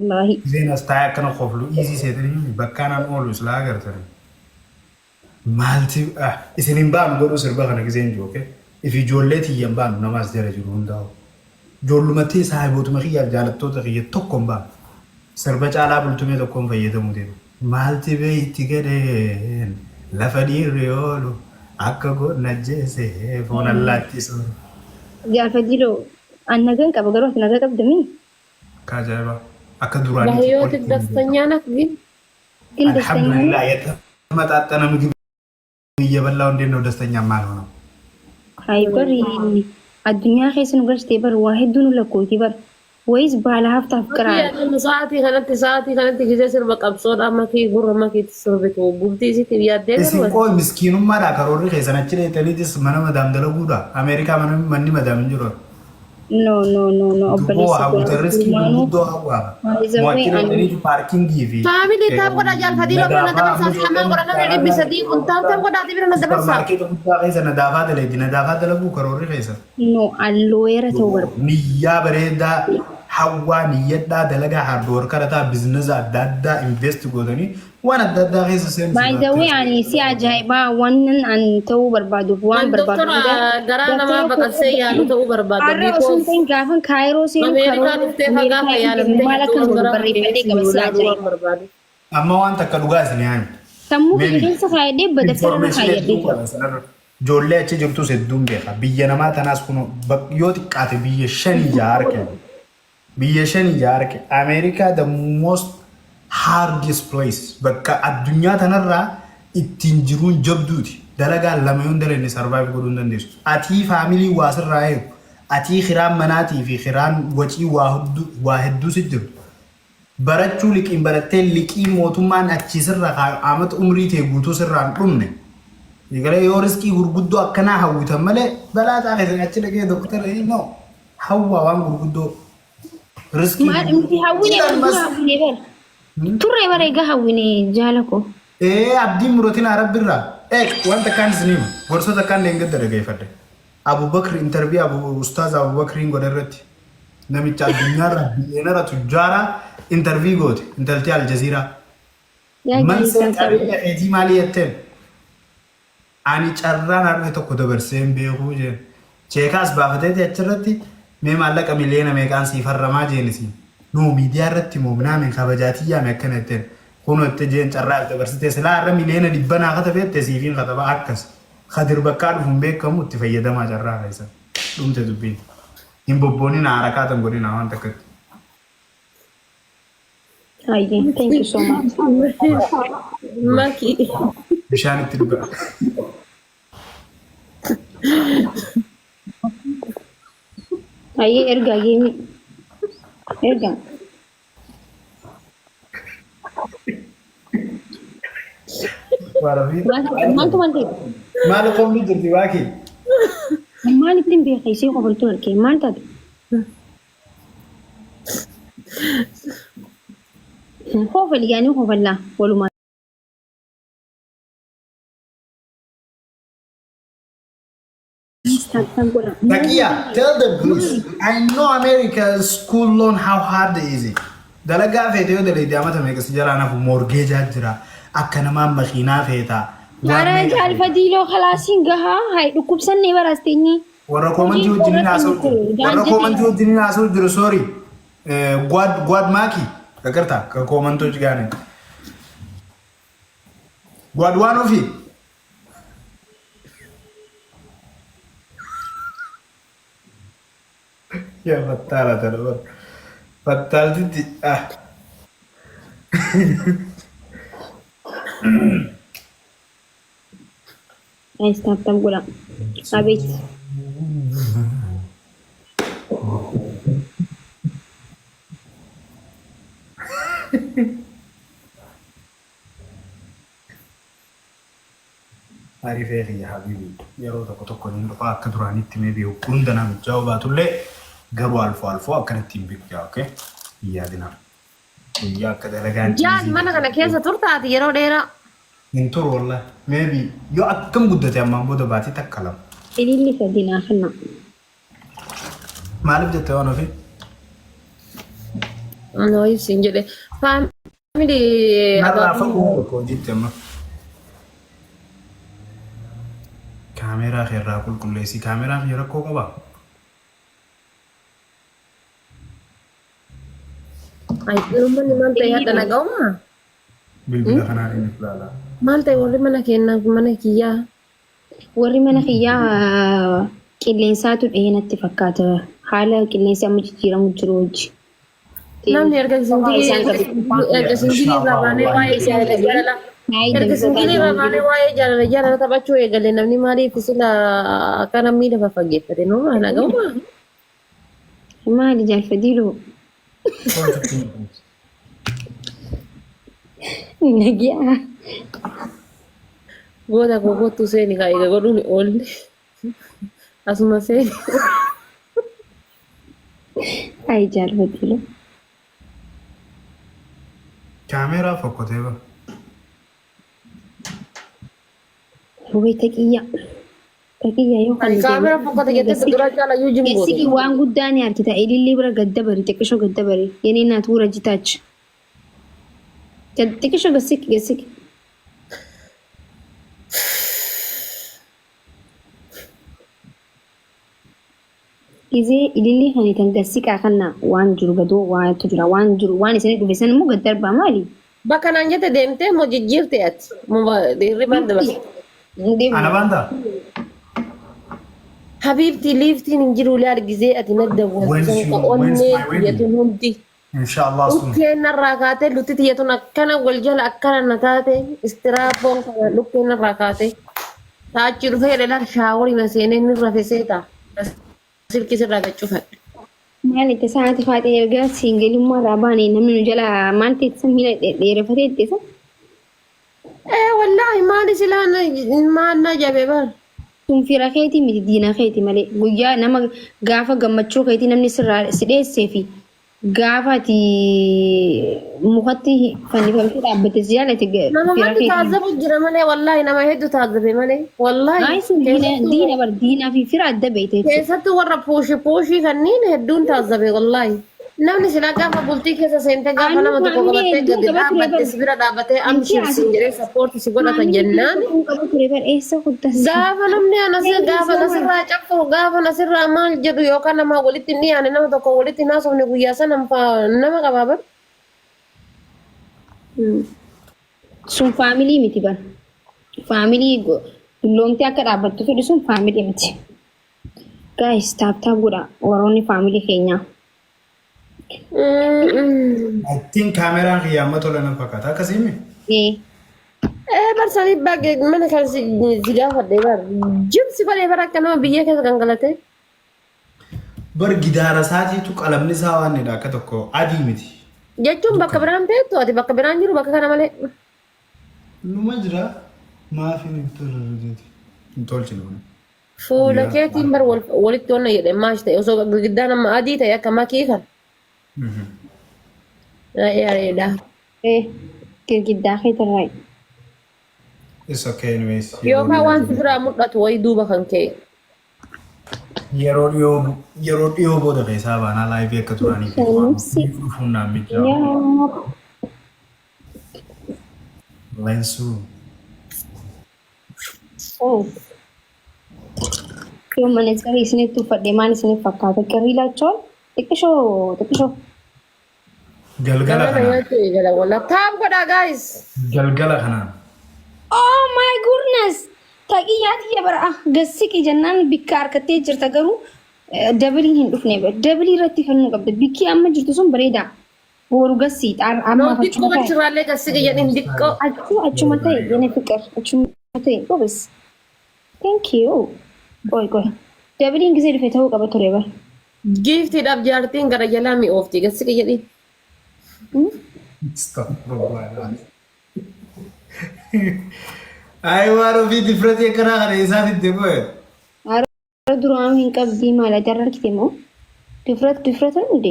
Wallaahi. Giseen as taa'ee akkana koflu easy seetanii bakkaan an oolu islaa agartanii. Maalti ah, isin hin baanu godhuu sirba kana giseen jiru okay? If ijoollee tiyya hin baanu nama as jala jiru hundaa'u. Ijoollumatee saahibootuma kiyyaaf jaalattoota kiyya tokko hin baanu. Sirba caalaa bultumee tokkoon fayyadamuu deema. Maalti beeyti gadheen lafa dhiirri oolu akka goon ajjeese foon allaattii sooru. Gaafa jiloo an nagan qaba garuu ati nagaa qabda mii? Akka ajaa'ibaa. Akka duraaniitii በህይወት olitti hin ደስተኛ beekamu. ናት ግን ግን ደስተኛ ነህ? አልሐምዱሊላህ የተመጣጠነ ምግብ እየበላው እንዴት ነው ደስተኛ የማልሆነው? Hayi bari addunyaa keessa nu galchitee bar waa hedduu nu lakkooti bar wayis baala haftaaf qiraara. Sa'aatii kanatti sa'aatii kanatti gisee sirba qabsoodha makii gurra makiitti sirbitu gubtii isiitiif yaaddee Isin garuu qooy miskiinummaadha karoorri keessan achi dheetaniitis mana madaam dalaguudha. Ameerikaa mana manni madaam hin jiru. No no no no Duboo obboleessa koo hawwita riskii durmaanuu gurguddoo hawwaaba. by the way Mo'achi ani dheetaniitu paarkingii fi Faamilii taaf godhaa jaalfatii bira na nadaafaa dabarsaa fi lamaan godha namni dhibbi sadii kun taaf taaf godhaati bira na dabarsaa. supparmaarkeeta guddaa keessa nadaafaa dalagdi. Nadaafaa dalaguu karoorri keessan. no an looyera ta'uu barbaada. Niyyaa bareedaa hawwaa niyyadhaa dalagaa hard workera ta'a biizinasa adda addaa invest gootanii waan adda addaa keessa seenu By the way ani si ajaa'ibaa wannan an ta'uu barbaaduuf waan An barbaadu doktora hunda garaa namaa daftara koo baqaqsee yaalu ta'uu barbaada. har'a osoo hin Because ta'in gaafan kaayiroo seenu Ameerikaa karoora dhuftee fagaafa Ameerikaa yaalamtee maal jirtu akka waan godhu garaa barreeffadhee keessa qaba si yaaluu waan ajaa'iba. barbaadu. Amma waan takka dhugaa isin yaani. Sammuu kiyya Maybe keessa kaayadhee daftara irra information hedduu kaayadhee jira. qaba sanarra. Ijoollee achi jirtus hedduun beeka. Biyya namaa tanaas kun yoo xiqqaate biyya shanii jaha arge. Biyya shanii jaha arge. Ameerikaa the most hardest place bakka addunyaa tanarraa ittiin jiruun jabduuti. Dalagaa lama yoon dalagne survive godhuu hin dandeessu. Atii faamilii waa sirraa eegu. Atii kiraan manaatii fi kiraan wacii waa hedduu si jiru. Barachuu liqiin barattee liqii mootummaan achii sirra kaayu amata umrii tee guutuu sirraa hin dhumne. Egalee yoo riskii gurguddoo akkanaa hawwitan malee balaa ta'aa keessan achi dhaqee doktara no hawwaa waan gurguddoo riskii Maal nuti hawwine Elon dura Musk hawwine bar. Turre bara egaa hawwine jaala koo. Ee abdiin muratinaa rabbirraa. Ee wanta akkaan isin hima gorsoota akkaan deengedda dhageeffadhe. Abubakr interview Abu Ustaaz Abubakriin godhe irratti namicha addunyaarra biliyeenara tujjaara interview goote intalti Aljaziiraa. Yaa Manseen gaariisaa qabeenya keetii maalii jetteen? Ani carraa naa dhufe tokko dabarsee hin beekuu jeen. Cheekaas baafateeti achirratti mee maallaqa miliyoona meeqaan sii farramaa jeen isiin. Noo miidiyaa irratti moo minaamin kabajaa tiyyaame akkana jetteen. Kunoo itti jeen carraa dabarsitee silaa har'a miliyoona dhibba naa katabeette siifiin kataba akkas. Kadir bakkaa dhufu hin beekamu itti fayyadamaa carraa keessan. Dhumte dubbiin. Hin bobbooninaa harakaatan godhinaa waan takkatti. Hayyee thank you so much. Maki. Bishaan itti dhugaa. Hayyee ergaa geemii. Ergaa. Maaltu maal ta'e? Maal qofni jirti baakii? Maal ittiin beeka ishee qofaltuu argee maal taate? Kofali yaani kofallaa walumaa. Taqiya, tell them please. I know America school loan how hard is it. Dalagaa feete yoo dalagde amata meeqa si jalaa nafu mortgage jira. Akka namaa makiinaa feeta. Waan Ara meeqa feeta. jaalfadiiloo kalaasiin gahaa hay dhukkubsannee barasteenyi. Warra koomantii wajjin haasa'u jiru. Warra koomantii wajjin haasa'u jiru sorry. Guad guad maaki. Gagarta ka koomantoች ጋር ነኝ። Guad waan ofii. Yaa fattaala tana bar. Fattaaltitti ah. Guys, tap tap godha. Abeet. Arifee kiyya habibi yeroo tokko tokko niin dhufa akka duraanitti maybe hunda namichaa baatullee garuu alfoo alfoo akkanatti hin beeku okay hin yaadinaa. Guyyaa akka dalagaan Jaal mana kana keessa turtaati yeroo dheeraa. Hin turu wallahi. Maybe yoo akkam guddate ammaan booda baatii takka lama. Ililli sadi naa kenna. Maaliif jette waan ofii? Noo ibsiin jedhe. Family Narraa abaaboo. fagoo tokko hojiitti amma. Kaameeraa kee irraa qulqulleessi. Kaameeraa kee rakkoo qabaa? Ay, uummanni maal ta'e hadha naga'umaa? Bilbila kanaan inni ilaala. Maal ta'e warri mana keenyaaf mana kiyyaa? Warri mana kiyyaa qilleensaatu dhahee natti fakkaata. Haala qilleensi amma jijjiiramu jiru wajji. Namni erga singilii Isaan qabu. erga singilii irraa baanee waa'ee jaalala jaalala erga singilii irraa baanee waa'ee jaalala jaalala taphachuu eegale namni maaliif sila akka namni lafa fageeffate nuu naga'umaa? Maali jaalfadiiloo? Nagiyaa. Goota koo kottu seeni kaa eega godhuun oolle. Asuma seeni. Ay jaalfadiiloo. Kaameeraa fokkotee bara. Hubee taqiyyaa. Taqiyyaa yoo kan Kaamera fokkate jettee dura caala iyyuu jim goote. Gassiki waan guddaa ni argita. Ilillee bira gad dabari xiqqishoo gad dabari. Yenee naat wura jitaach. Xiqqishoo gassiki gassiki. Gizee ilillii kan tan gassiqaa kana waan jiru gadoo waantu jira waan jiru waan isinii dhufe san immoo gad darbaa maali? Bakka naan jette deemtee moo jijjiirte ati? Moo dhiirri maal dabarse? Ana baantaa? Habiibti liiftiin hin jiru laal gizee ati na dawwaltu When's san you- ka when's onnee my wedding? tiyyatun hundi. Inshallah soon. Dhukkeen narraa kaatee lutti tiyyatun akkana wal jala akkana na taate istiraappoon kana dhukkeen narraa kaatee. Taachi dhufee jedhe laal shaaworii na seenee inni rafe seeta. Silkii sirraa gad cufadhe. Maal itti sa'aati faaxee erga siingelummaa irraa baane namni nu jala maal teessisa miila dheereffatee ittisa. Ee wallaahi maali silaa maal na jabe bar. Sun fira keetii miti diina keeti malee guyyaa nama gaafa gammachuu keetii namni sirraa si dheessee fi gaafa ati mukatti fannifamtee dhaabbatte si jaalate Nama fira maddu keetii. taazzabu jira malee wallaahi nama hedduu taazzabe malee wallaahi Ay sun diina keessattuu diina bar diinaa fi fira adda beekte jechuudha. keessattuu warra puushii puushii kanneen hedduun taazzabe wallaahi. Namni silaa gaafa bultii keessa seente gaafa Anu nama tokko faamilii qabattee hedduu gadi qaba ture dhaabbatte bar. si bira dhaabbatee Anchi amshir ati siin jedhee sappoorti si godhata faamilii jennaan hedduu qaba ture bar eessa kuttas. gaafa namni anas gaafa nasirraa cabsu gaafa nasirraa maal jedhu yookaan nama walitti hin dhiyaane nama tokko walitti hin haasofne guyyaa sana nama qabaa bar. Sun faamilii miti bar. Faamilii dulloomtee akka dhaabbattu fedhu sun faamilii miti. Guys tap tap godha warroonni faamilii keenyaa. I think kaameraan kiyya amma tola na fakkaata. Akkasii mi? Ee. Ee bar sanii baay'ee mana kan si si gaafadhe bar jibsi godhee bar akka nama biyya keessa gangalatee. Bar gidaara isaatiitu qalamni isaa waan dha akka tokko adii miti. Jechuun bakka biraan teettu ati bakka biraan jiru bakka kana malee. Numa jira maaf hin tolchine hin tolchine kun. Fuula keetiin bar walitti onna jedhe maash ta'e osoo girgiddaan amma adii ta'e akka makii kan. Baay'ee Ee girgiddaa keetirraa. It's okay anyways. Yookaan waan si biraa mul'atu wayii duuba kan ka'e. Yeroo dhiyoo booda keessaa baanaa live akka turanii fi waan dhufuun naan mijaa. Yaa. Lensuu. Oh. Yoo manetsarii isinitti uffadhe maal isiniif fakkaata? Qirrii laachoo? Xiqqishoo xiqqishoo. Galgala Nama kanaan. nyaachuu eegala walla. Tap godhaa guys. Galgala kanaan. Oh my goodness! Taqiyyaa tiyya bara gassiqi jennaan bikka harkattee jirta garuu dabiliin hin dhufne dabilii irratti fannuu qabda. Bikki amma jirtu sun bareeda. Boru gassii No amma xiqqoo achuma ta'e. achirraallee gassiqi jedhin xiqqoo. Achuma ta'e የኔ ፍቅር achuma ta'e ጎበዝ. Thank you. Qoy qoy. Dabiliin gisee dhufe ta'uu qaba ture bara. Giiftiidhaaf jaartiin gara jalaa mi'oofti gassiqi jedhin. Astaghfirullah. Ay waan ofii difratee karaa kana isaa fidde qoe. Haara duraan hin qabdii maal ati har'a argite moo? Difrat difrat እንዴ?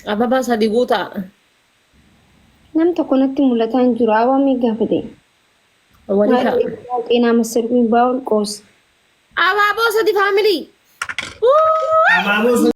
Ababaa sadi guutaa. Nam tokko natti mul'ataa hin jiru. Abaa mee gaafate? Walii ta'a. ጤና መሰልኩኝ ባውል ቆስ Abaaboo sadi family. Abaaboo.